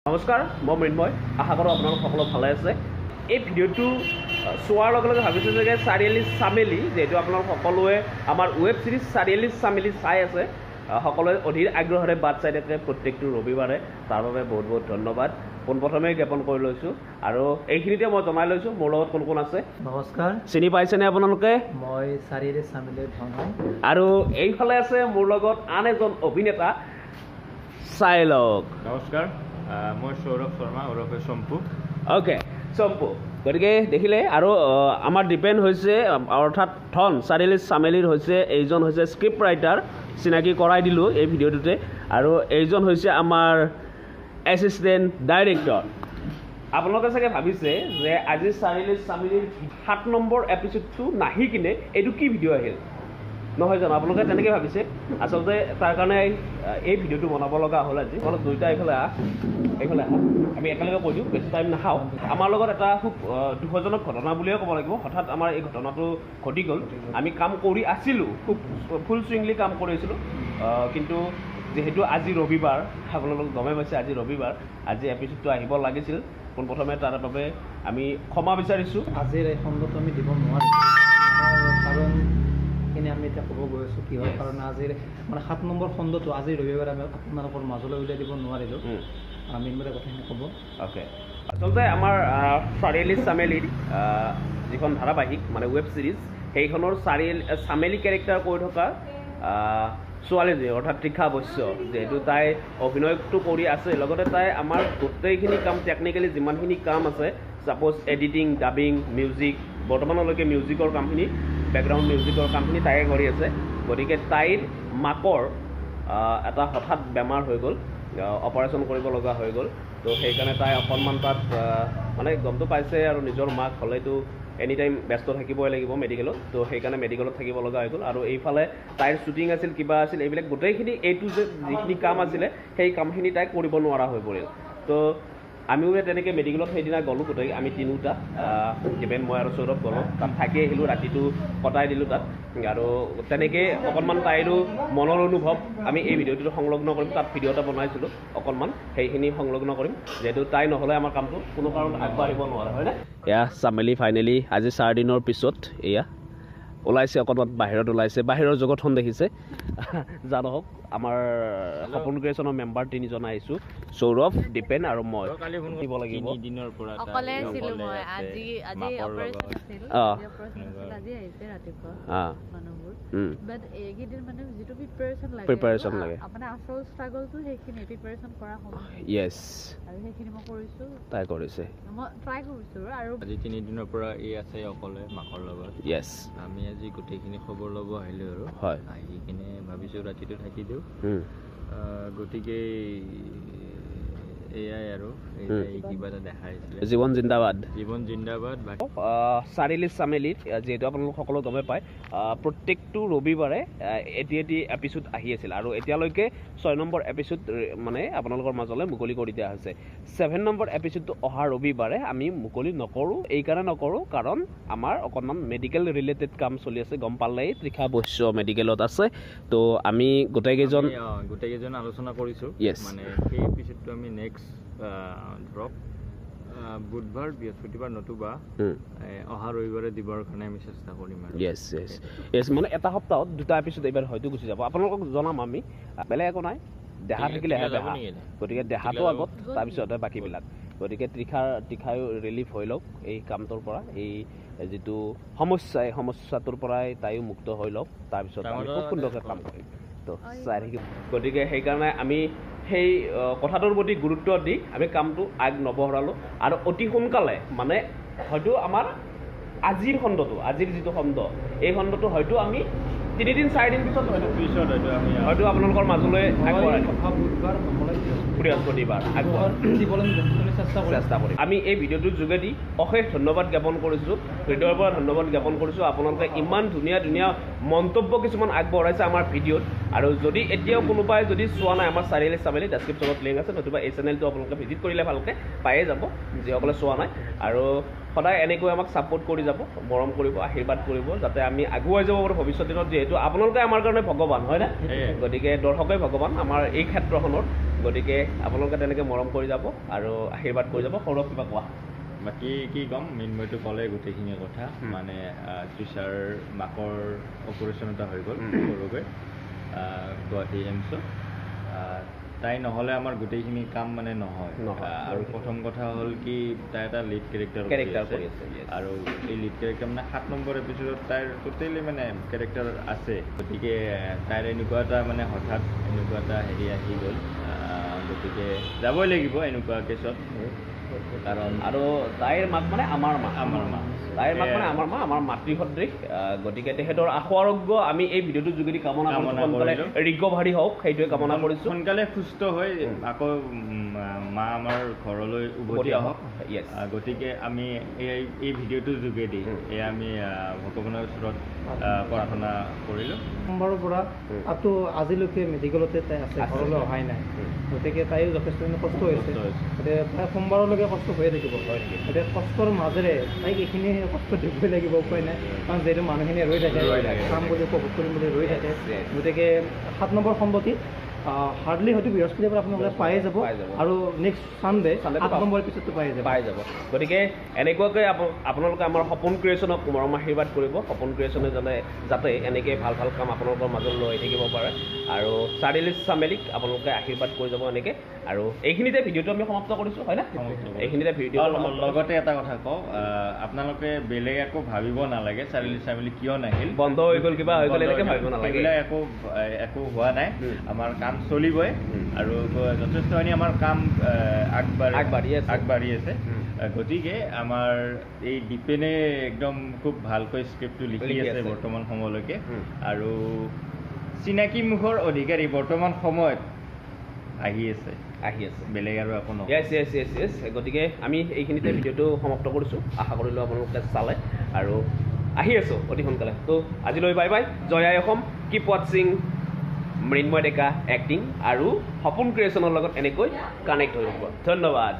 নমস্কাৰ, মই মৃন্ময়। আশা কৰোঁ আপোনালোক সকলো ভালে আছে। এই ভিডিঅ'টো চোৱাৰ লগে লগে ভাবিছোঁ যে চাৰিআলি চামেলি, যিহেতু আপোনালোক সকলোৱে আমাৰ ৱেব ছিৰিজ চাৰিআলি চামেলি চাই আছে, সকলোৱে অধীৰ আগ্ৰহেৰে বাট চাই থাকে প্ৰত্যেকটো ৰবিবাৰে, তাৰ বাবে বহুত বহুত ধন্যবাদ পোনপ্ৰথমেই জ্ঞাপন কৰি লৈছোঁ। আৰু এইখিনিতে মই জনাই লৈছোঁ মোৰ লগত কোন কোন আছে। নমস্কাৰ, চিনি পাইছেনে আপোনালোকে? মই চাৰিআলি চামেলিৰ ধন হয়। আৰু এইফালে আছে মোৰ লগত আন এজন অভিনেতা, চাই লওক। নমস্কাৰ, মই সৌৰভ শৰ্মা ওৰফে চম্পু। অ'কে চম্পু, গতিকে দেখিলে। আৰু আমাৰ দীপেন হৈছে, অৰ্থাৎ ধন চাৰিআলি চামেলিৰ হৈছে, এইজন হৈছে স্ক্ৰিপ্ট ৰাইটাৰ, চিনাকি কৰাই দিলোঁ এই ভিডিঅ'টোতে। আৰু এইজন হৈছে আমাৰ এছিষ্টেণ্ট ডাইৰেক্টৰ। আপোনালোকে চাগে ভাবিছে যে আজি চাৰিআলি চামেলিৰ 7 নম্বৰ এপিছ'ডটো নাহি কিনে এইটো কি ভিডিঅ' আহিল, নহয় জানো? আপোনালোকে তেনেকৈ ভাবিছে। আচলতে তাৰ কাৰণে এই ভিডিঅ'টো বনাব লগা হ'ল আজি। অলপ দুয়োটা এইফালে আহ, এইফালে আহা, আমি একেলগে কৈ দিওঁ, বেছি টাইম নাখাওঁ। আমাৰ লগত এটা খুব দুখজনক ঘটনা বুলিয়ে ক'ব লাগিব। হঠাৎ আমাৰ এই ঘটনাটো ঘটি গ'ল। আমি কাম কৰি আছিলোঁ, খুব ফুল চুইংলি কাম কৰি আছিলোঁ, কিন্তু যিহেতু আজি ৰবিবাৰ, আপোনালোক গমেই পাইছে আজি ৰবিবাৰ, আজি এপিছ'ডটো আহিব লাগিছিল পোনপ্ৰথমে, তাৰ বাবে আমি ক্ষমা বিচাৰিছোঁ। আজিৰ এই খণ্ডটো আমি দিব নোৱাৰিম, কাৰণ সেইখিনি আমি এতিয়া ক'ব গৈ আছোঁ কিহৰ কাৰণে আজিৰ মানে 7 নম্বৰ খণ্ডটো আজি ৰবিবাৰে আমি আপোনালোকৰ মাজলৈ উলিয়াই দিব নোৱাৰিলোঁ। আমি মানে কথাখিনি ক'ব। অ'কে, আচলতে আমাৰ চাৰিআলি চামেলিৰ যিখন ধাৰাবাহিক মানে ৱেব ছিৰিজ, সেইখনৰ চাৰিআলি চামেলি কেৰেক্টাৰ কৰি থকা ছোৱালীজনী অৰ্থাৎ ত্ৰিশা বৈশ্য, যিহেতু তাই অভিনয়টো কৰি আছে, লগতে তাই আমাৰ গোটেইখিনি কাম টেকনিকেলি যিমানখিনি কাম আছে, ছাপ'জ এডিটিং, ডাবিং, মিউজিক, বৰ্তমানলৈকে মিউজিকৰ কামখিনি, বেকগ্ৰাউণ্ড মিউজিকৰ কামখিনি তাইয়ে কৰি আছে। গতিকে তাইৰ মাকৰ এটা হঠাৎ বেমাৰ হৈ গ'ল, অপাৰেশ্যন কৰিব লগা হৈ গ'ল। তো সেইকাৰণে তাই অকণমান তাত মানে গমটো পাইছে আৰু নিজৰ মাক হ'লেতো এনি টাইম ব্যস্ত থাকিবই লাগিব মেডিকেলত, তো সেইকাৰণে মেডিকেলত থাকিব লগা হৈ গ'ল। আৰু এইফালে তাইৰ শ্বুটিং আছিল, কিবা আছিল, এইবিলাক গোটেইখিনি এইটো যে যিখিনি কাম আছিলে সেই কামখিনি তাই কৰিব নোৱাৰা হৈ পৰিল। তো আমিও তেনেকৈ মেডিকেলত সেইদিনা গ'লোঁ, গোটেই আমি তিনিওটা, দেৱেন, মই আৰু সৌৰভ গ'লোঁ, তাত থাকি আহিলোঁ, ৰাতিটো কটাই দিলোঁ তাত। আৰু তেনেকৈ অকণমান তাইৰো মনৰ অনুভৱ আমি এই ভিডিঅ'টোত সংলগ্ন কৰিম। তাত ভিডিঅ' এটা বনাইছিলোঁ অকণমান, সেইখিনি সংলগ্ন কৰিম, যিহেতু তাই নহ'লে আমাৰ কামটো কোনো কাৰণত আগবাঢ়িব নোৱাৰে, হয়নে? এয়া চামেলি ফাইনেলি আজি 4 দিনৰ পিছত এয়া ওলাইছে, অকণমান বাহিৰত ওলাইছে, বাহিৰৰ জগতখন দেখিছে। যা নহওক, আমাৰ সপোন ক্ৰিয়েশ্যনৰ মেম্বাৰ 3জন আহিছোঁ, সৌৰভ, দীপেন আৰু মই। দিব লাগিব। প্ৰিপাৰেশ্যন লাগে, য়েছ, তাই কৰিছে। আজি 3 দিনৰ পৰা এই আছে অকলে মাকৰ লগত। য়েছ, আমি আজি গোটেইখিনি খবৰ ল'ব আহিলোঁ আৰু হয়, আহি কিনে ভাবিছোঁ ৰাতিটো থাকি দিওঁ। গতিকে এয়াই আৰু কিবা এটা দেখাইছিলে, জীৱন জিন্দাবাদ, জীৱন জিন্দাবাদ। চাৰিআলি চামেলিত যিহেতু আপোনালোক সকলো গমেই পায়, প্ৰত্যেকটো ৰবিবাৰে এটি এটি এপিছ'ড আহি আছিল আৰু এতিয়ালৈকে 6 নম্বৰ এপিছ'ড মানে আপোনালোকৰ মাজলৈ মুকলি কৰি দিয়া হৈছে। 7 নম্বৰ এপিছ'ডটো অহা ৰবিবাৰে আমি মুকলি নকৰোঁ, এইকাৰণে নকৰোঁ কাৰণ আমাৰ অকণমান মেডিকেল ৰিলেটেড কাম চলি আছে, গম পালেই ত্ৰিশা বৈশ্য মেডিকেলত আছে। তো আমি গোটেইকেইজন আলোচনা কৰিছোঁ, মানে সেই এপিছ'ডটো আমি নেক্সট ধৰক বুধবাৰ, বৃহস্পতিবাৰ নতুবা অহা ৰবিবাৰে দিবৰ কাৰণে আমি চেষ্টা কৰিম। য়েছ য়েছ য়েছ, মানে এটা সপ্তাহত 2টা এপিছ'ড এইবাৰ হয়তো গুচি যাব। আপোনালোকক জনাম আমি, বেলেগ একো নাই, দেহা থাকিলেহে দেহা, গতিকে দেহাটো আগত, তাৰপিছতে বাকীবিলাক। গতিকে ত্ৰিশায়ো ৰিলিফ হৈ লওক এই কামটোৰ পৰা, এই যিটো সমস্যা, এই সমস্যাটোৰ পৰাই তাইও মুক্ত হৈ লওক, তাৰপিছত আমি খুব সুন্দৰকৈ কাম কৰিম। তো চাই থাকিম। গতিকে সেইকাৰণে আমি সেই কথাটোৰ প্ৰতি গুৰুত্ব দি আমি কামটো আগ নবঢ়ালোঁ আৰু অতি সোনকালে মানে হয়তো আমাৰ আজিৰ খণ্ডটো, আজিৰ যিটো খণ্ড, এই খণ্ডটো হয়তো আমি 3 দিন 4 দিন পিছত হয়তো আপোনালোকৰ মাজলৈ আগবঢ়াই বৃহস্পতিবাৰ চেষ্টা কৰিম। আমি এই ভিডিঅ'টোৰ যোগেদি অশেষ ধন্যবাদ জ্ঞাপন কৰিছোঁ, হৃদয়ৰ পৰা ধন্যবাদ জ্ঞাপন কৰিছোঁ। আপোনালোকে ইমান ধুনীয়া ধুনীয়া মন্তব্য কিছুমান আগবঢ়াইছে আমাৰ ভিডিঅ'ত। আৰু যদি এতিয়াও কোনোবাই যদি চোৱা নাই আমাৰ চাৰিআলি চামেলি, ডেছক্ৰিপশ্যনত লিংক আছে, নতুবা এই চেনেলটো আপোনালোকে ভিজিট কৰিলে ভালকৈ পায়ে যাব যিসকলে চোৱা নাই। আৰু সদায় এনেকৈ আমাক ছাপোৰ্ট কৰি যাব, মৰম কৰিব, আশীৰ্বাদ কৰিব, যাতে আমি আগুৱাই যাব পাৰোঁ ভৱিষ্যত দিনত। যিহেতু আপোনালোকে আমাৰ কাৰণে ভগৱান, হয়নে? গতিকে দৰ্শকেই ভগৱান আমাৰ এই ক্ষেত্ৰখনত। গতিকে আপোনালোকে তেনেকৈ মৰম কৰি যাব আৰু আশীৰ্বাদ কৰি যাব। সৌৰভ, কিবা কোৱা? বাকী কি ক'ম, মৃন্ময়টো ক'লে গোটেইখিনি কথা। মানে তৃষাৰ মাকৰ অপাৰেশ্যন এটা হৈ গ'ল সৰুকৈ গুৱাহাটী এইমছত। তাই নহ'লে আমাৰ গোটেইখিনি কাম মানে নহয়। আৰু প্ৰথম কথা হ'ল কি, তাই এটা লিড কেৰেক্টাৰ কৰি আছে, আৰু এই লিড কেৰেক্টাৰ মানে 7 নম্বৰ এপিছ'ডত তাইৰ টোটেলি মানে কেৰেক্টাৰ আছে। গতিকে তাইৰ এনেকুৱা এটা মানে হঠাৎ এনেকুৱা এটা হেৰি আহি গ'ল, গতিকে যাবই লাগিব এনেকুৱা কেছত। কাৰণ আৰু তাইৰ মাক মানে আমাৰ মা, আমাৰ মা, তাইৰ মাক মানে আমাৰ মা, আমাৰ মাতৃ সদৃশ। গতিকে তেখেতৰ আশু আৰোগ্য আমি এই ভিডিঅ'টোৰ যোগেদি কামনা কৰিছোঁ, সোনকালে ৰিকভাৰী হওক সেইটোৱে কামনা কৰিছোঁ, সোনকালে সুস্থ হৈ আকৌ মা আমাৰ ঘৰলৈ উভতি আহক। গতিকে আমি এই ভিডিঅ'টোৰ যোগেদি এই আমি ভগৱানৰ ওচৰত প্ৰাৰ্থনা কৰিলোঁ। সোমবাৰৰ পৰা আকৌ আজিলৈকে মেডিকেলতে তাই আছে, ঘৰলৈ অহাই নাই। গতিকে তাইও যথেষ্টখিনি কষ্ট হৈছে। গতিকে প্ৰায় সোমবাৰলৈকে কষ্ট হৈয়ে থাকিব। গতিকে কষ্টৰ মাজেৰে তাইক এইখিনি কষ্ট দিবই লাগিব, উপায় নাই। কাৰণ যিহেতু মানুহখিনি ৰৈ থাকে, কাম বুলি উপভোগ কৰিম বুলি ৰৈ থাকে। গতিকে 7 নম্বৰ খণ্ডটিত হাৰ্ডলি হয়তো বৃহস্পতিবাৰ আপোনালোকে পায়ে যাব, আৰু নেক্সট ছানডে 8 নম্বৰ পিছতটো পাই যাব। গতিকে এনেকুৱাকৈ আপোনালোকে আমাৰ সপোন ক্ৰিয়েশ্যনক মৰম আশীৰ্বাদ কৰিব। সপোন ক্ৰিয়েশ্যনে যাতে এনেকৈ ভাল ভাল কাম আপোনালোকৰ মাজত লৈ আহি থাকিব পাৰে। আৰু চাৰিআলি চামেলিক আপোনালোকে আশীৰ্বাদ কৰি যাব এনেকৈ। আৰু এইখিনিতে ভিডিঅ'টো আমি সমাপ্ত কৰিছোঁ, হয় না? এইখিনিতে ভিডিঅ' লগতে এটা কথা কওঁ, আপোনালোকে বেলেগ একো ভাবিব নালাগে চাৰিআলি চামেলি কিয় নাহিল, বন্ধ হৈ গ'ল, কিবা হৈ গ'ল, এনেকৈ ভাবিব নালাগে। এইবিলাক একো হোৱা নাই, আমাৰ কাম চলিবই আৰু যথেষ্টখিনি আমাৰ কাম আগবাঢ়ি আছে। গতিকে আমাৰ এই দীপেনে একদম খুব ভালকৈ স্ক্ৰিপ্টটো লিখি আছে বৰ্তমান সময়লৈকে, আৰু চিনাকি মুখৰ অধিকাৰী বৰ্তমান সময়ত আহি আছে, বেলেগ আৰু একো নহয়। য়েছ য়েছ য়েছ য়েছ। গতিকে আমি এইখিনিতে ভিডিঅ'টো সমাপ্ত কৰিছোঁ। আশা কৰিলোঁ আপোনালোকে চালে, আৰু আহি আছোঁ অতি সোনকালে। ত' আজিলৈ বাই বাই, জয় আই অসম, কিপ ৱাটছিং মৃন্ময় ডেকা এক্টিং আৰু সপোন ক্ৰিয়েশ্যনৰ লগত এনেকৈ কানেক্ট হৈ থাকিব। ধন্যবাদ।